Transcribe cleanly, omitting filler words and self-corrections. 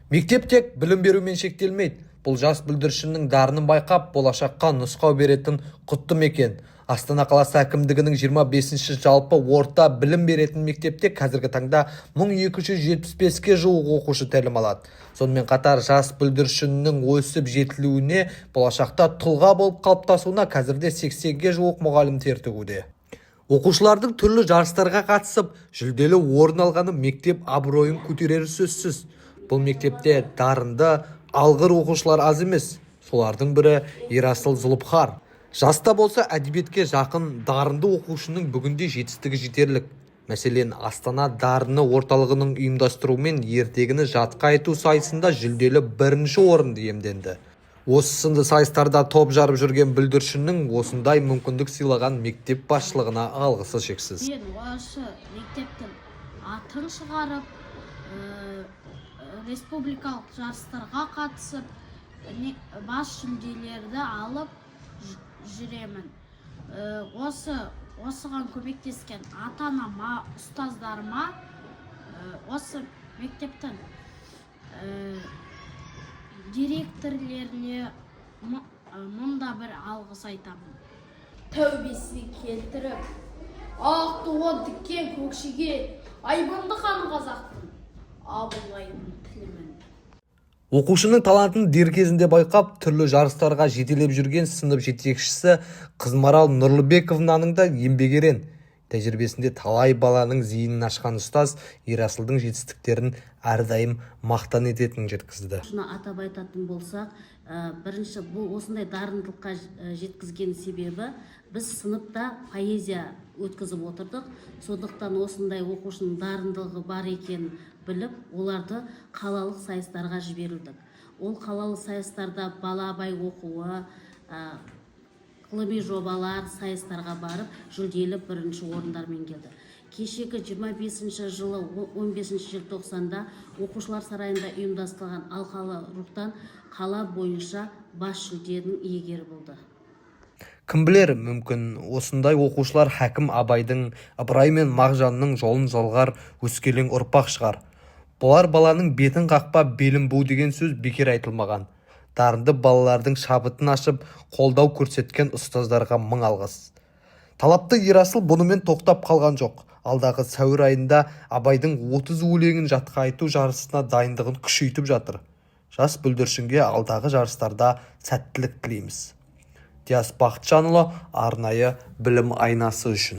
Мектеп тек білім берумен шектелмейді. Бұл жас бүлдіршіннің дарынын байқап, болашаққа нұсқау беретін құтты мекен. Астана қаласы әкімдігінің 25-ші жалпы орта білім беретін мектепте қазіргі таңда 1275-ке жуық оқушы тәлім алады. Сонымен қатар жас бүлдіршіннің өсіп жетілуіне, болашақта тұлға болып қалыптасуына қазірде 80-ге жуық мұғалім тер төгуде. Оқушылардың түрлі жарыстарға қатысып, жүлделі орын алғаны мектеп абыройын көтерері сөзсіз. Бұл мектепте дарынды, алғыр оқушылар аз емес. Солардың бірі Ерасыл Зұлыпхар. Жаста болса әдебиетке жақын дарынды оқушының бүгінде жетістігі жетерлік. Мәселен, Астана дарыны орталығының ұйымдастыруымен ертегіні жатқа айту сайысында жүлделі бірінші орынды иемденді. Осы сынды сайыстарда топ жарып жүрген бүлдіршіннің осындай мүмкіндік сыйлаған мектеп басшылығына алғысы шексіз. Мен осы мектептің атын шығарып, республикалық жарыстарға қатысып, бас жүлделерді алып жүремін. Осыған көмектескен ата анама, ұстаздарыма, осы мектептің директорлеріне мыңда бір алғыс айтамын. Тәубесіне келтіріп, ақ туын тіккен Көкшеге, айбынды хан қазақтың Абылайдың тілімін. Оқушының талантын дер кезінде байқап, түрлі жарыстарға жетелеп жүрген сынып жетекшісі Қызмарал Нұрлыбековнаның да еңбегі ерен. Тәжірибесінде талай баланың зейінін ашқан ұстаз Ерасылдың жетістіктерін әрдайым мақтан ететінін жеткізді. Шыны атап айтатын болсақ, бірінші бұл осындай дарындылыққа жеткізген себебі, біз сыныпта поэзия өткізіп отырдық. Сондықтан осындай оқушының дарындылығы бар екенін біліп, оларды қалалық сайыстарға жіберілдік. Ол қалалық сайыстарда бала Абай оқуы, ғылыми жобалар сайыстарға барып, жүлделі бірінші орындармен келді. Кешегі 25 жылы 15 желтоқсанда оқушылар сарайында ұйымдастырылған алқалы рухтан қала бойынша бас жүлденің иегері болды. Кім білер, мүмкін, осындай оқушылар хакім Абайдың, Ыбырай мен Мағжанның жолын жалғар өскелең ұрпақ шығар. Болар баланың бетін қақпа, белін бу деген сөз бекер айтылмаған. Дарынды балалардың шабытын ашып, қолдау көрсеткен ұстаздарға мың алғыс. Талапты Ерасыл бұнымен тоқтап қалған жоқ. Алдағы сәуір айында Абайдың 30 өлеңін жатқа айту жарысына дайындығын күшейтіп жатыр. Жас бүлдіршінге алдағы жарыстарда сәттілік тілейміз. Диас Бақытжанұлы, арнайы Білім айнасы үшін.